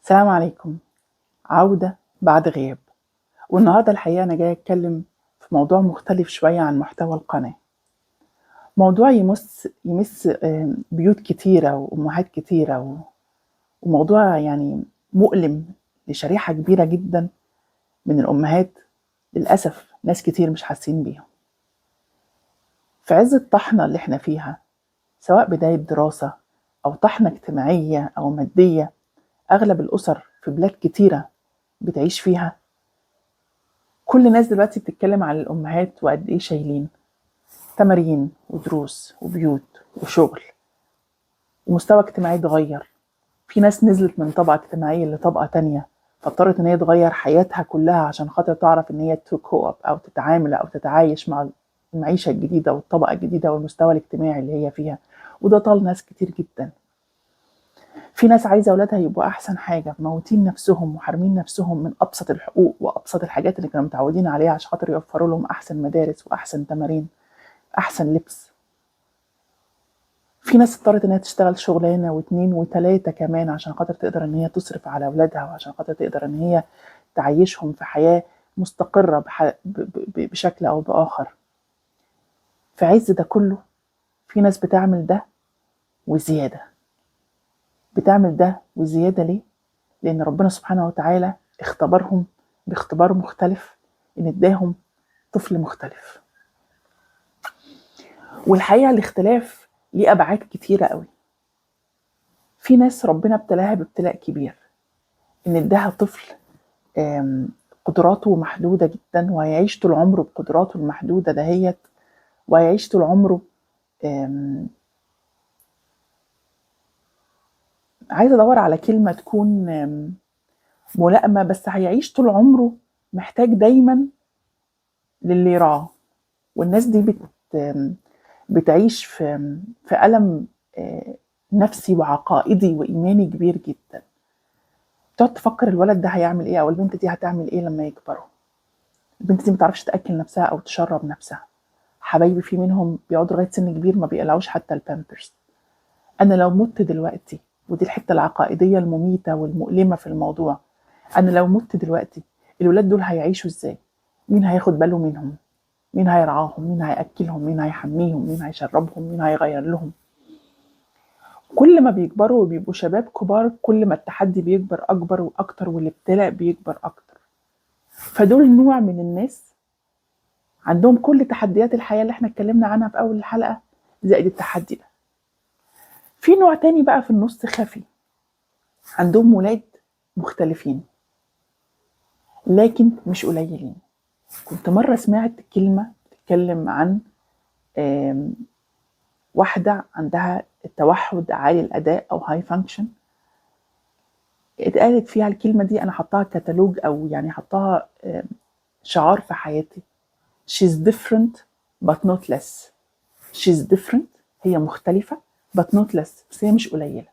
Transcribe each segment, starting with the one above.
السلام عليكم. عودة بعد غياب. والنهاردة الحقيقة أنا جاية أتكلم في موضوع مختلف شوية عن محتوى القناة، موضوع يمس بيوت كتيرة وأمهات كتيرة، وموضوع يعني مؤلم لشريحة كبيرة جدا من الأمهات، للأسف ناس كتير مش حاسين بيهم. في عز الطحنة اللي احنا فيها، سواء بداية دراسة أو طحنة اجتماعية أو مادية، أغلب الأسر في بلاد كتيرة بتعيش فيها، كل الناس دلوقتي بتتكلم على الأمهات وقد إيه شايلين تمارين ودروس وبيوت وشغل، ومستوى اجتماعي اتغير. في ناس نزلت من طبقة اجتماعية لطبقة تانية، فاضطرت إن هي تغير حياتها كلها عشان خاطر تعرف إن هي to cope أو تتعامل أو تتعايش مع المعيشة الجديدة والطبقة الجديدة والمستوى الاجتماعي اللي هي فيها، وده طال ناس كتير جدا. في ناس عايزة أولادها يبقوا أحسن حاجة، موتين نفسهم وحارمين نفسهم من أبسط الحقوق وأبسط الحاجات اللي كانوا متعودين عليها عشان خاطر يوفروا لهم أحسن مدارس وأحسن تمارين، أحسن لبس. في ناس اضطرت إنها تشتغل شغلانة واتنين وتلاتة كمان عشان خاطر تقدر إن هي تصرف على أولادها، وعشان خاطر تقدر إن هي تعيشهم في حياة مستقرة بشكل أو بآخر. في عز ده كله في ناس بتعمل ده وزيادة. بتعمل ده وزيادة ليه؟ لأن ربنا سبحانه وتعالى اختبرهم باختبار مختلف، إن اداهم طفل مختلف. والحقيقة الاختلاف ليه أبعاد كتيرة قوي. في ناس ربنا ابتلاها بابتلاء كبير، إن اداها طفل قدراته محدودة جدا، وهيعيش طول عمره بقدراته المحدودة دهيت، وهيعيش طول عمره عايزة أدور على كلمة تكون ملائمة، بس هيعيش طول عمره محتاج دايما للي يرعاه. والناس دي بتعيش في ألم نفسي وعقائدي وإيماني كبير جدا. تقعد تفكر الولد ده هيعمل إيه أو البنت دي هتعمل إيه لما يكبروا. البنت دي ما تعرفش تأكل نفسها أو تشرب نفسها. حبايبي في منهم بيقعدوا لغاية سن كبير ما بيقلعوش حتى البامبرز. أنا لو مت دلوقتي، ودي الحتة العقائدية المميتة والمؤلمة في الموضوع، أنا لو مت دلوقتي الولاد دول هيعيشوا إزاي؟ مين هياخد باله منهم؟ مين هيرعاهم؟ مين هيأكلهم؟ مين هيحميهم؟ مين هيشربهم؟ مين هيغير لهم؟ كل ما بيكبروا وبيبقوا شباب كبار، كل ما التحدي بيكبر أكبر وأكتر، والابتلاء بيكبر أكتر. فدول نوع من الناس عندهم كل تحديات الحياة اللي احنا اتكلمنا عنها في أول الحلقة، زائد التحدي ده. في نوع تاني بقى في النص خفي، عندهم ولاد مختلفين لكن مش قليلين. كنت مرة سمعت كلمة بتتكلم عن واحدة عندها التوحد عالي الأداء أو high function، اتقالت فيها الكلمة دي، أنا حطاها كتالوج أو يعني حطاها شعار في حياتي. She's different but not less. She's different، هي مختلفة but not less، بس هي مش قليلة.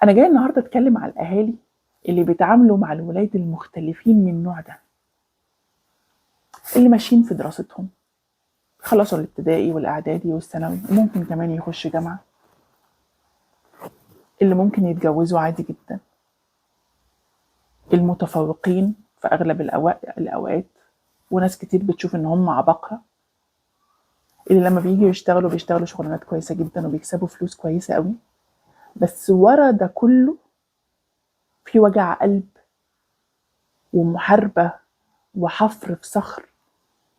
أنا جاية النهاردة أتكلم على الأهالي اللي بيتعاملوا مع الولاد المختلفين من النوع ده، اللي ماشيين في دراستهم، خلصوا الابتدائي والإعدادي والثانوي، وممكن كمان يخش جامعة، اللي ممكن يتجوزوا عادي جدا، المتفوقين في أغلب الأوقات، وناس كتير بتشوف إن هم عباقرة، اللي لما بييجوا يشتغلوا بيشتغلوا شغلانات كويسة جدا وبيكسبوا فلوس كويسة قوي، بس ورا ده كله في وجع قلب ومحاربة وحفر في صخر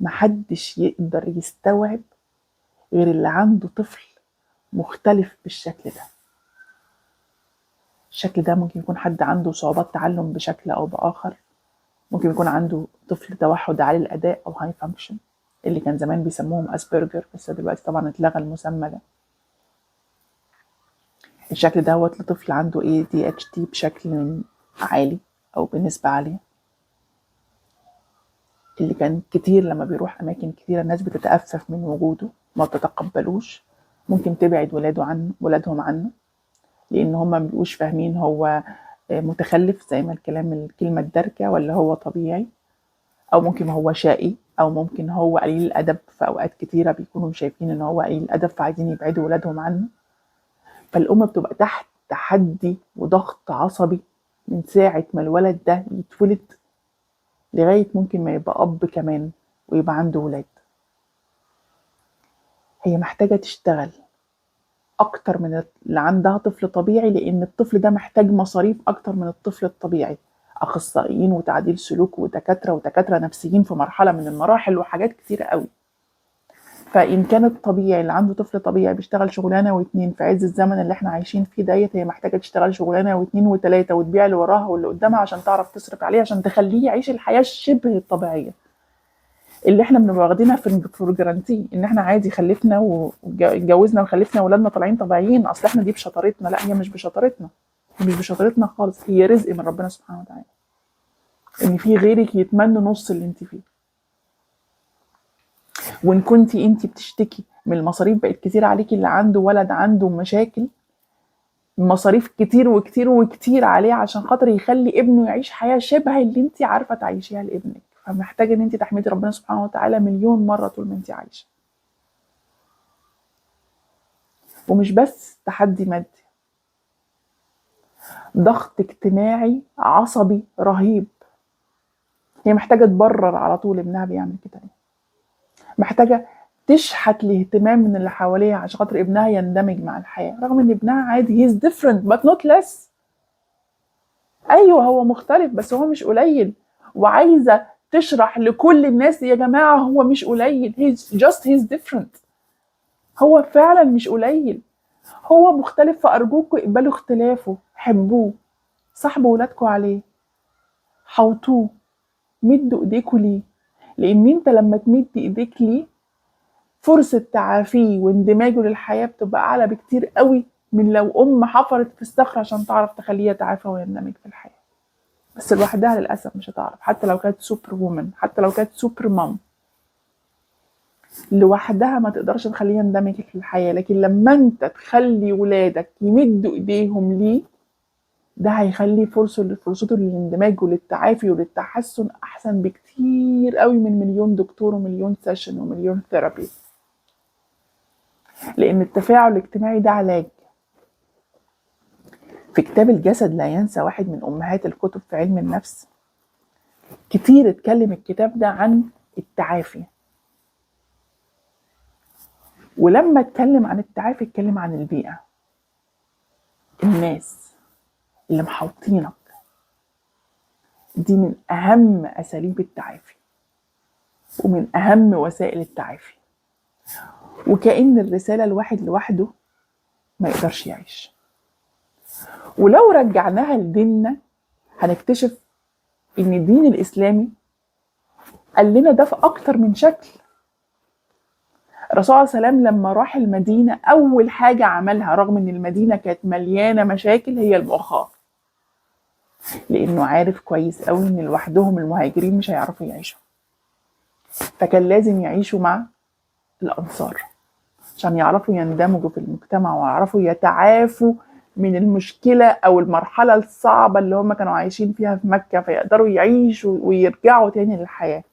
محدش يقدر يستوعب غير اللي عنده طفل مختلف بالشكل ده. الشكل ده ممكن يكون حد عنده صعوبات تعلم بشكل أو بآخر، ممكن يكون عنده طفل توحد عالي الأداء أو high function، اللي كان زمان بيسموهم أسبرجر، بس دلوقتي طبعا اتلغى المسمى ده. الشكل دوت لطفل عنده ADHD بشكل عالي أو بنسبة عالية، اللي كان كتير لما بيروح أماكن كتيرة الناس بتتأفف من وجوده، ما بتتقبلوش، ممكن تبعد ولادهم عنه، لأن هم ما بيبقوش فاهمين هو متخلف زي ما الكلمة الدارجة، ولا هو طبيعي، أو ممكن هو شقي، أو ممكن هو قليل الأدب. في أوقات كتيرة بيكونوا شايفين إن هو قليل الأدب فعايزين يبعدوا ولادهم عنه. فالأم بتبقى تحت تحدي وضغط عصبي من ساعة ما الولد ده يتولد لغاية ممكن ما يبقى أب كمان ويبقى عنده ولاد. هي محتاجة تشتغل أكتر من اللي عندها طفل طبيعي، لأن الطفل ده محتاج مصاريف أكتر من الطفل الطبيعي، أخصائيين وتعديل سلوك ودكاترة ودكاترة نفسيين في مرحلة من المراحل وحاجات كتيرة قوي. فإن كان الطبيعي اللي عنده طفل طبيعي بيشتغل شغلانة واتنين في عز الزمن اللي احنا عايشين فيه ديت، هي محتاجة تشتغل شغلانة واتنين وتلاتة وتبيع اللي وراها واللي قدامها عشان تعرف تصرف عليه، عشان تخليه يعيش الحياة الشبه الطبيعية اللي احنا بنبقى واخدينها في guarantee ان احنا عادي خلفنا واتجوزنا وخلفنا ولادنا طالعين طبيعيين، اصل احنا دي بشطارتنا. لا، هي مش بشطارتنا، هي مش بشطارتنا خالص، هي رزق من ربنا سبحانه وتعالى ان في غيرك يتمنى نص اللي انت فيه. وان كنتي انت بتشتكي من المصاريف بقت كتير عليكي، اللي عنده ولد عنده مشاكل مصاريف كتير وكتير وكتير عليه عشان خاطر يخلي ابنه يعيش حياة شبه اللي انت عارفة تعيشيها لابنك، فمحتاجة ان انت تحمدي ربنا سبحانه وتعالى مليون مرة طول ما انت عايشة. ومش بس تحدي مادي، ضغط اجتماعي عصبي رهيب. هي محتاجة تبرر على طول ابنها بيعمل كده ليه، محتاجة تشحت الاهتمام من اللي حواليها عشان خاطر ابنها يندمج مع الحياة، رغم ان ابنها عادي he's different but not less. ايوه هو مختلف بس هو مش قليل، وعايزة تشرح لكل الناس يا جماعة هو مش قليل، he's different، هو فعلا مش قليل، هو مختلف، فأرجوكوا اقبلوا اختلافه، حبوه، صاحبوا ولادكوا عليه، حوطوه، مدوا ايديكوا ليه، لان انت لما تمد ايديك ليه فرصة تعافيه واندماجه للحياة بتبقى اعلى بكتير قوي من لو ام حفرت في الصخرة عشان تعرف تخليه يتعافى ويندمج في الحياة. بس لوحدها للأسف مش هتعرف، حتى لو كانت super woman، حتى لو كانت super mom، لوحدها ما تقدرش تخليه يندمج في الحياة. لكن لما انت تخلي ولادك يمدوا ايديهم ليه، ده هيخلي فرصته للاندماج وللتعافي وللتحسن احسن بكتير قوي من مليون دكتور ومليون session ومليون therapy. لان التفاعل الاجتماعي ده علاج. في كتاب الجسد لا ينسى، واحد من امهات الكتب في علم النفس، كتير اتكلم الكتاب ده عن التعافي. ولما اتكلم عن التعافي اتكلم عن البيئة، الناس اللي محوطينك، دي من أهم أساليب التعافي ومن أهم وسائل التعافي. وكأن الرسالة الواحد لوحده ما يقدرش يعيش. ولو رجعناها لديننا هنكتشف إن الدين الإسلامي قال لنا ده في أكتر من شكل. الرسول عليه السلام لما راح المدينة أول حاجة عملها، رغم إن المدينة كانت مليانة مشاكل، هي المؤاخاة، لأنه عارف كويس قوي إن لوحدهم المهاجرين مش هيعرفوا يعيشوا، فكان لازم يعيشوا مع الأنصار عشان يعرفوا يندمجوا في المجتمع ويعرفوا يتعافوا من المشكلة أو المرحلة الصعبة اللي هم كانوا عايشين فيها في مكة، فيقدروا يعيشوا ويرجعوا تاني للحياة.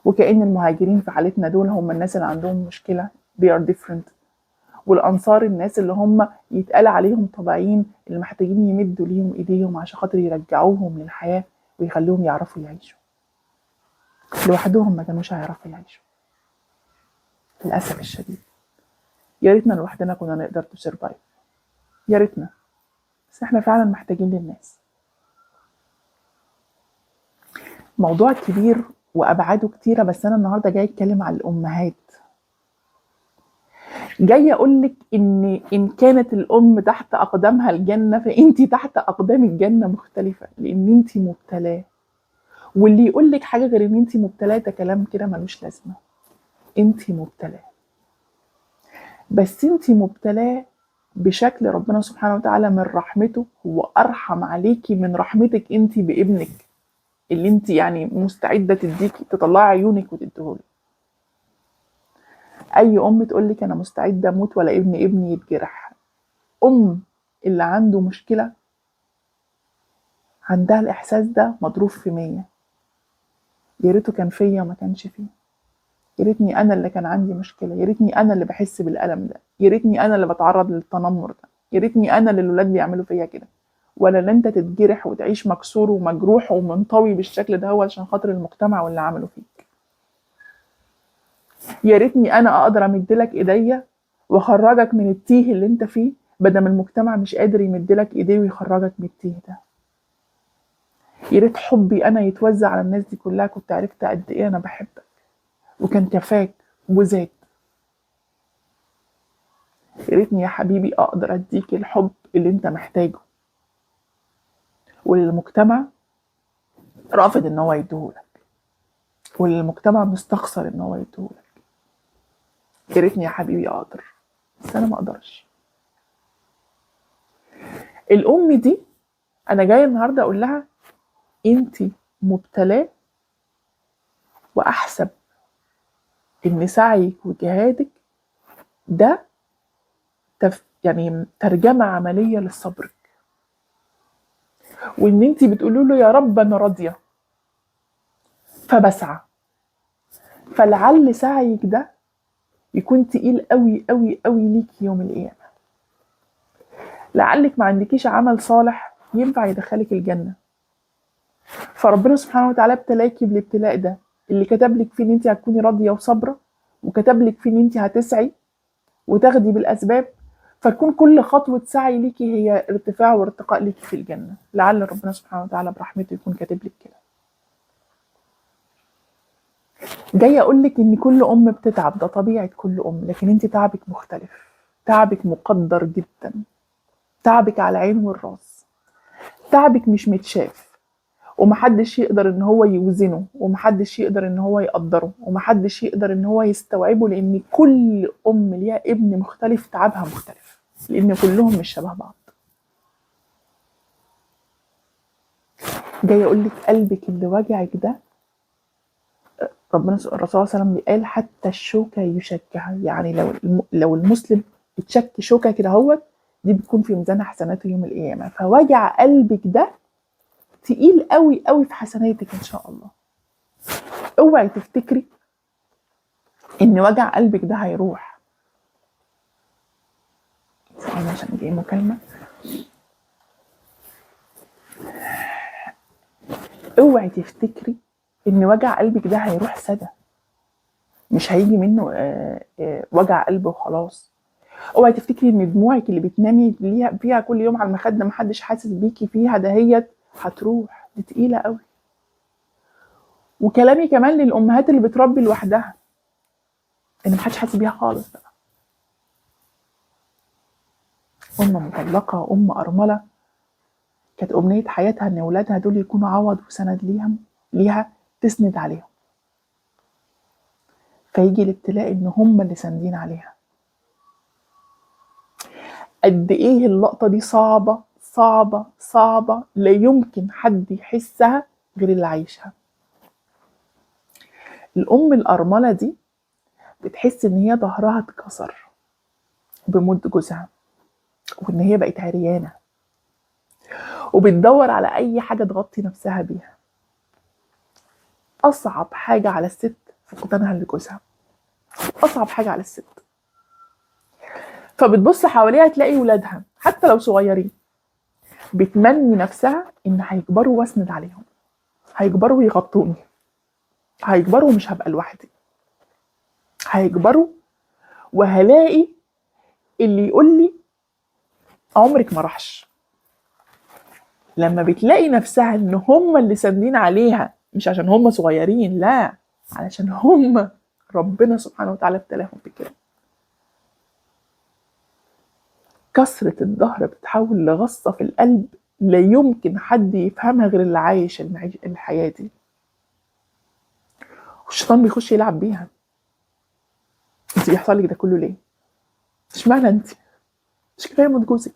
وكأن المهاجرين في حالتنا دول هم الناس اللي عندهم مشكلة، they are different، والأنصار الناس اللي هم يتقال عليهم طبيعيين، اللي محتاجين يمدوا ليهم إيديهم عشان خاطر يرجعوهم للحياة ويخلوهم يعرفوا يعيشوا. لوحدهم ما كانوش هيعرفوا يعيشوا للأسف الشديد. يا ريتنا لوحدنا كنا نقدر to survive، يا ريتنا، بس احنا فعلا محتاجين للناس. موضوع كبير وأبعاده كتيرة، بس أنا النهاردة جاي أتكلم على الأمهات. جاي أقولك إن كانت الأم تحت أقدامها الجنة، فإنتي تحت أقدام الجنة مختلفة، لأن إنتي مبتلاة. واللي يقولك حاجة غير إن إنتي مبتلاة ده كلام كده ملوش لازمة. إنتي مبتلاة، بس إنتي مبتلاة بشكل ربنا سبحانه وتعالى من رحمته هو أرحم عليكي من رحمتك إنتي بابنك اللي انت يعني مستعدة تديكي تطلعي عيونك وتديهوله. اي ام تقولك انا مستعدة اموت ولا ابن ابني يتجرح، ام اللي عنده مشكلة عندها الاحساس ده مضروب في 100. يا ريته كان فيا وما كانش فيه، يا ريتني انا اللي كان عندي مشكلة، يا ريتني انا اللي بحس بالالم ده، يا ريتني انا اللي بتعرض للتنمر ده، يا ريتني انا اللي الولاد بيعملوا فيا كده، ولا ان انت تتجرح وتعيش مكسور ومجروح ومنطوي بالشكل ده هو عشان خاطر المجتمع واللي عمله فيك. يا ريتني انا اقدر امدلك ايديا واخرجك من التيه اللي انت فيه، بدل ما المجتمع مش قادر يمدلك ايديه ويخرجك من التيه ده. يا ريت حبي انا يتوزع على الناس دي كلها، كنت عرفت قد ايه انا بحبك وكان كفاك وزاد. يا ريتني يا حبيبي اقدر اديك الحب اللي انت محتاجه واللي المجتمع رافض ان هو يديهولك، واللي المجتمع مستخسر ان هو يديهولك. يا ريتني يا حبيبي اقدر، بس انا ما اقدرش. الام دي انا جاية النهارده اقول لها انت مبتلاه، واحسب ان سعيك وجهادك ده يعني ترجمه عملية للصبر، وان انت بتقولوا له يا رب انا راضية فبسعى، فلعل سعيك ده يكون تقيل قوي قوي قوي ليكي يوم القيامة. لعلك ما عندكيش عمل صالح ينفع يدخلك الجنة، فربنا سبحانه وتعالى ابتلاكي بالابتلاء ده اللي كتب لك فيه ان انت هتكوني راضية وصابره، وكتب لك فيه ان انت هتسعي وتاخدي بالاسباب، فتكون كل خطوة سعي ليكي هي ارتفاع وارتقاء ليكي في الجنة. لعل ربنا سبحانه وتعالى برحمته يكون كاتب لك كده. جاية اقول لك ان كل ام بتتعب، ده طبيعة كل ام، لكن انت تعبك مختلف، تعبك مقدر جدا، تعبك على العين والراس، تعبك مش متشاف، ومحدش يقدر ان هو يوزنه، ومحدش يقدر ان هو يقدره، ومحدش يقدر ان هو يستوعبه، لان كل ام ليها ابن مختلف تعبها مختلف، لان كلهم مش شبه بعض. جاي اقول لك قلبك اللي وجعك ده، ربنا الرسول صلى الله عليه وسلم قال حتى الشوكة يشكها، يعني لو المسلم اتشك شوكه كده اهوت، دي بتكون في ميزان حسناته يوم القيامة. فوجع قلبك ده تقيل قوي قوي في حسناتك ان شاء الله. اوعي تفتكري ان وجع قلبك ده هيروح. ثواني عشان جاي مكالمة. اوعي تفتكري ان وجع قلبك ده هيروح سدى، مش هيجي منه وجع قلب وخلاص. اوعي تفتكري ان دموعك اللي بتنامي فيها كل يوم على المخدة محدش حاسس بيكي فيها دهيت هتروح، دي تقيلة قوي. وكلامي كمان للامهات اللي بتربي لوحدها، ان محدش حاسس بيها خالص بقى. ام مطلقه، ام ارملة، كانت امنية حياتها ان اولادها دول يكونوا عوض وسند ليها تسند عليهم، فيجي الابتلاء ان هم اللي ساندين عليها. قد ايه اللقطة دي صعبة صعبة صعبة، لا يمكن حد يحسها غير اللي عايشها. الام الارملة دي بتحس ان هي ظهرها اتكسر بموت جوزها، وان هي بقت عريانه، وبتدور على اي حاجة تغطي نفسها بيها. اصعب حاجة على الست فقدانها لجوزها، اصعب حاجة على الست. فبتبص حواليها تلاقي ولادها حتى لو صغيرين، بتمني نفسها ان هيكبروا واسند عليهم، هيكبروا ويغطوني، هيكبروا ومش هبقى لوحدي، هيكبروا وهلاقي اللي يقول لي عمرك ما راحش. لما بتلاقي نفسها ان هم اللي ساندين عليها، مش عشان هم صغيرين، لا، علشان هم ربنا سبحانه وتعالى ابتلاهم بكده. كسرة الظهر بتتحول لغصة في القلب لا يمكن حد يفهمها غير اللي عايش الحياة دي. والشيطان بيخش يلعب بيها. انت بيحصل لك ده كله ليه؟ اشمعنى انت؟ مش كفاية موت جوزك؟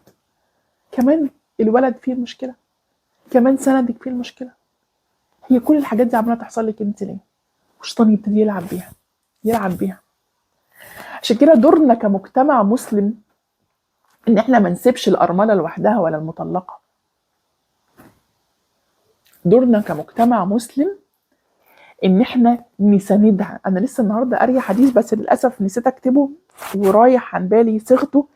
كمان الولد فيه المشكلة، كمان سندك فيه المشكلة، هي كل الحاجات دي عمالة تحصل لك انت ليه؟ والشيطان يبتدي يلعب بيها، يلعب بيها. عشان كده دورنا كمجتمع مسلم ان احنا ما نسيبش الارملة لوحدها ولا المطلقة. دورنا كمجتمع مسلم ان احنا نساندها. انا لسه النهارده قارية حديث بس للاسف نسيت اكتبه ورايح عن بالي صيغته،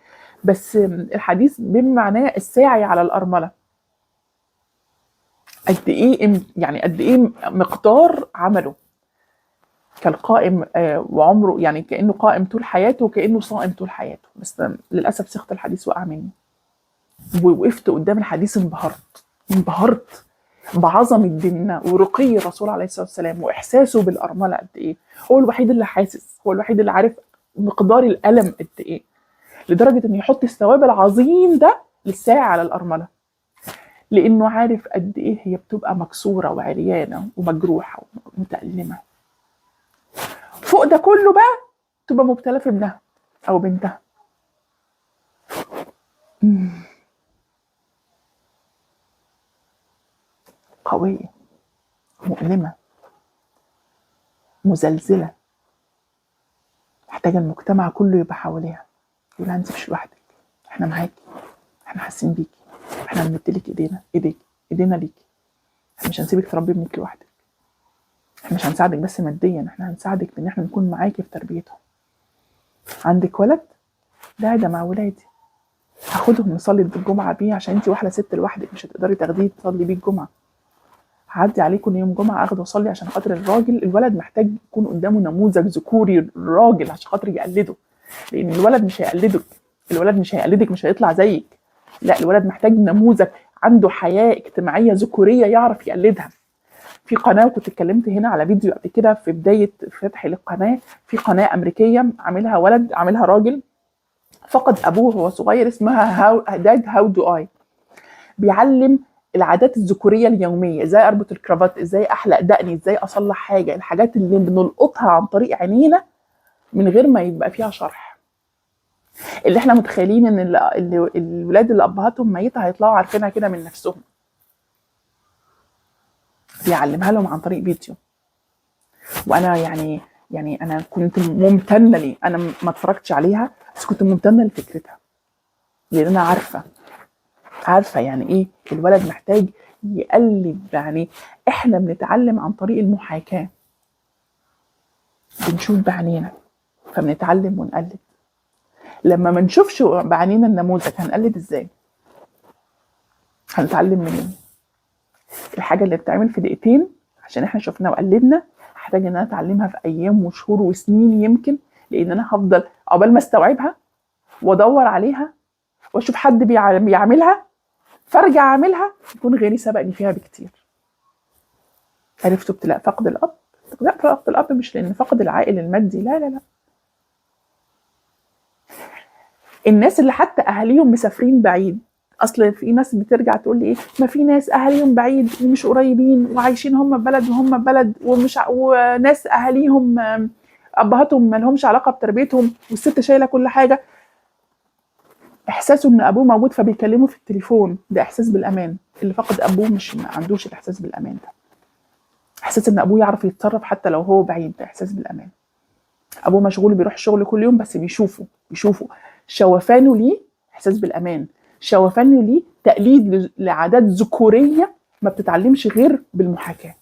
بس الحديث بمعناه الساعي على الارملة. قد ايه يعني، قد ايه مقدار عمله كالقائم وعمره، يعني كانه قائم طول حياته وكانه صائم طول حياته. بس للاسف صيغة الحديث وقع مني، ووقفت قدام الحديث انبهرت بعظمة ديننا ورقي الرسول عليه الصلاة والسلام واحساسه بالارمله قد ايه. هو الوحيد اللي حاسس، هو الوحيد اللي عارف مقدار الالم قد ايه، لدرجة انه يحط الثواب العظيم ده للساعي على الارملة، لانه عارف قد ايه هي بتبقى مكسورة وعريانه ومجروحه ومتألمه. فوق ده كله بقى تبقى مبتلى في ابنها او بنتها. قوية، مؤلمة، مزلزله، محتاجه المجتمع كله يبقى حواليها، يقول انت مش لوحدك، احنا معاكي، احنا حاسين بيكي، احنا بنديلك ايدينا، ايدينا ليكي، احنا مش هنسيبك تربي ابنك لوحدك، احنا مش هنساعدك بس ماديا، احنا هنساعدك بان احنا نكون معاكي في تربيتهم. عندك ولد؟ ده مع ولادي، هاخدهم نصلي الجمعة بيه، عشان انتي واحدة ست لوحدك مش هتقدري تاخديه تصلي بيه الجمعة. هعدي عليكم يوم جمعه اخده واصلي، عشان خاطر الراجل، الولد محتاج يكون قدامه نموذج ذكوري راجل عشان خاطر يقلده، لان الولد مش هيقلدك، الولد مش هيقلدك، مش هيطلع زيك، لا الولد محتاج نموذج عنده حياة اجتماعية ذكوريه يعرف يقلدها. في قناة، وكنت اتكلمت هنا على فيديو قبل كده في بداية فتحي للقناة، في قناة امريكية عاملها ولد، عاملها راجل فقد ابوه وهو صغير، اسمها how dad how do I، بيعلم العادات الذكورية اليومية، ازاي اربط الكرافات، ازاي احلق دقني، ازاي اصلح حاجة، الحاجات اللي بنلقطها عن طريق عينينا من غير ما يبقى فيها شرح. اللي احنا متخيلين ان الولاد اللي ابهاتهم ميته هيطلعوا عارفينها كده من نفسهم، بيعلمها لهم عن طريق فيديو. وانا يعني انا كنت ممتنة ليه، انا ما اتفرجتش عليها بس كنت ممتنة لفكرتها، لان انا عارفه يعني ايه الولد محتاج يقلب. يعني احنا بنتعلم عن طريق المحاكاة، بنشوف بعينينا فبنتعلم ونقلد. لما ما نشوفش بعينينا النموذج هنقلد ازاي؟ هنتعلم منين؟ الحاجة اللي بتعمل في دقيقتين عشان احنا شفناها وقلدنا، هحتاج ان انا اتعلمها في ايام وشهور وسنين يمكن، لان انا هفضل عقبال ما استوعبها وادور عليها واشوف حد بيعملها فارجع اعملها، يكون غيري سبقني فيها بكتير. عرفتوا ابتلاء فقد الاب؟ لا، فقد الاب مش لان فقد العائل المادي، لا لا لا. الناس اللي حتى اهاليهم مسافرين بعيد، اصل في ناس بترجع تقول لي ايه، ما في ناس اهاليهم بعيد ومش قريبين وعايشين هم في بلد وهم في بلد، ومش وناس اهاليهم ابهاتهم ما لهمش علاقة بتربيتهم والست شايله كل حاجة. احساسه ان ابوه موجود فبيكلمه في التليفون، ده احساس بالامان. اللي فقد ابوه مش ما عندوش الاحساس بالامان ده. احساس ان ابوه يعرف يتصرف حتى لو هو بعيد، ده احساس بالامان. ابوه مشغول بيروح الشغل كل يوم بس بيشوفه شوفانه ليه احساس بالامان، شوفانه ليه تقليد لعادات ذكوريه ما بتتعلمش غير بالمحاكاه.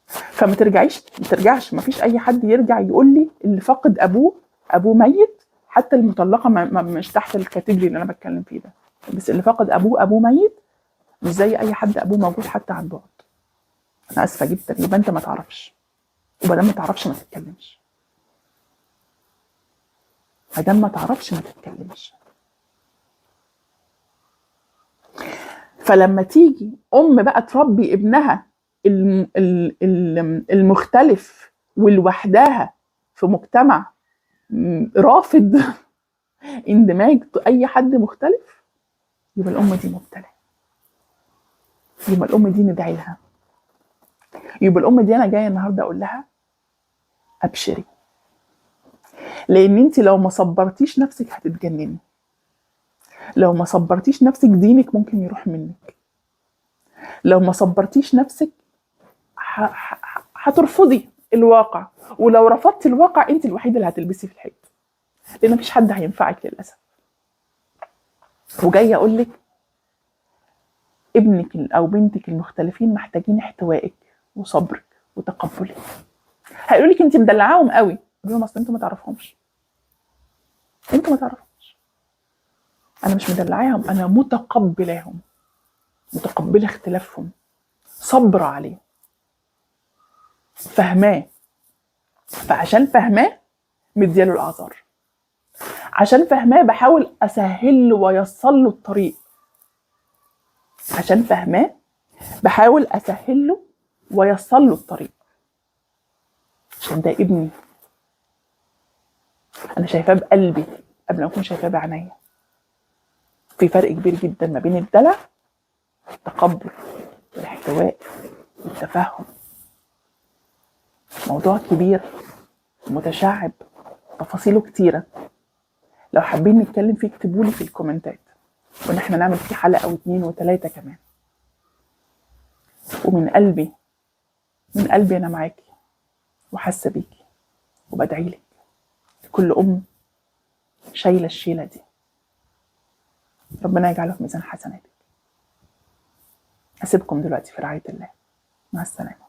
فما ترجعيش، ما ترجعش، ما فيش اي حد يرجع يقول لي اللي فقد ابوه، ابوه ميت، حتى المطلقة ما مش تحت الكاتيجوري اللي انا بتكلم فيه ده، بس اللي فقد ابوه، ابوه ميت، مش زي اي حد ابوه موجود حتى عن بعد. انا اسفه جدا، يبقى انت ما تعرفش، وبدل ما تعرفش ما تتكلمش، ما دام ما تعرفش ما تتكلمش. فلما تيجي ام بقى تربي ابنها المختلف ولوحدها في مجتمع رافض اندماج اي حد مختلف، يبقى الام دي مبتلاه، يبقى الام دي ندعي لها، يبقى الام دي انا جاية النهارده اقول لها ابشري، لان انت لو ما صبرتيش نفسك هتتجنني، لو ما صبرتيش نفسك دينك ممكن يروح منك، لو ما صبرتيش نفسك هترفضي الواقع، ولو رفضتي الواقع انت الوحيدة اللي هتلبسي في الحيط، لان مفيش حد هينفعك للاسف. وجاية اقول لك ابنك او بنتك المختلفين محتاجين احتوائك وصبرك وتقبلك. هيقولوا لك انت مدلعاهم قوي، قولوا لهم اصل انتوا ما تعرفهمش، انتوا ما تعرفهمش. انا مش مدلعاهم، انا متقبلاهم، متقبله اختلافهم، صبره عليه، فاهماه. فعشان فاهماه مدياله الاعذار، عشان فاهماه بحاول اسهل له ويصل له الطريق، عشان فاهماه بحاول اسهل له ويصل له الطريق، عشان ده ابني، انا شايفاه بقلبي قبل ما اكون شايفاه بعينيا. في فرق كبير جدا ما بين الدلع، التقبل والاحتواء والتفهم. موضوع كبير متشعب، تفاصيله كتيرة. لو حابين نتكلم فيه اكتبولي في الكومنتات، وان احنا نعمل فيه حلقة او 2 و3 كمان. ومن قلبي، من قلبي انا معاكي وحاسة بيكي وبدعيلك، لكل ام شايلة الشيلة دي، ربنا يجعله في ميزان حسناتك. أسيبكم دلوقتي في رعاية الله، مع السلامة.